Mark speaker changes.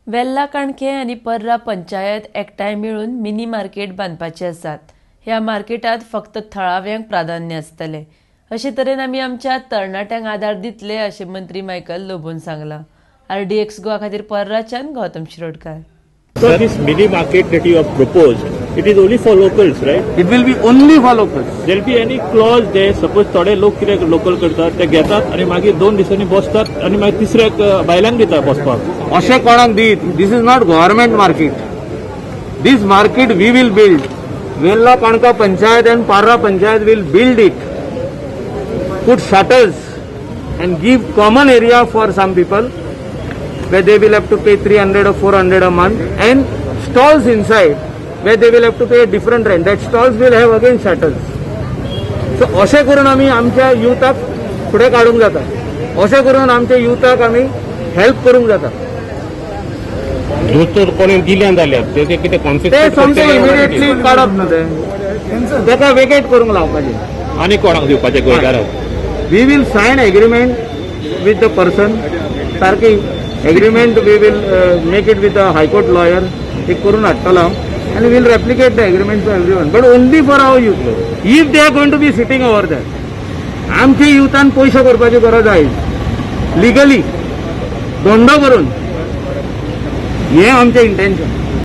Speaker 1: वेल्ला काणके आनी पर्रा पंचायत एकठांय मेळून मिनी मार्केट बांदपाचे आसात. ह्या मार्केटात फक्त थळाव्यांक प्राधान्य आसतलें. अशे तरेन आमी आमच्या तरणाट्यांक आदार दितले, अशें मंत्री मायकल लोबोन सांगलां. आरडीएक्स गोवा खातीर पर्राच्यान Gautam Shirodkar.
Speaker 2: Sir, this mini market that you have proposed, it is only for locals, right?
Speaker 3: It will be only for locals.
Speaker 2: There will be any clause there, suppose थोडे लोक कितें लोकल करतात, ते घेतात आणि मागीर 2 दिसांनी बसतात आणि मागीर तिसऱ्याक भायल्यांक दिता बसपाक.
Speaker 3: अशें कोणाक दीत, this is not government market. This market we will build. Velha Canacona Panchayat and Parra Panchayat will build it, put shutters and give common area for some people where they will have to pay 300 or 400 a month, and stalls inside where they will have to pay a different rent. That stalls will have again shutters. So अशें करून आमी आमच्या युथाक फुडें काडूंक जाता. अशें करून आमच्या युथाक आमी हेल्प करूंक जाता.
Speaker 4: दोतोर कोणी दिले जाल्यार ते कितें
Speaker 3: ते
Speaker 4: कॉन्फिस्केट?
Speaker 3: सोमते इमिडिएटली काडप न्हू, ते तेका वेकेट करूंक लावपाचें.
Speaker 2: आनी कोणाक दिवपाचे गोंयकाराक?
Speaker 3: We will sign agreement with the person. सारकी agreement we will make it with the High Court lawyer. एक करून हाडटलो हांव आनी will replicate the agreement to everyone, but only for our youth. If they are going to be sitting over there, आमच्या युथान पयशे करपाची गरज आहे, लिगली धंदो करून, हें आमचें इंटेन्शन.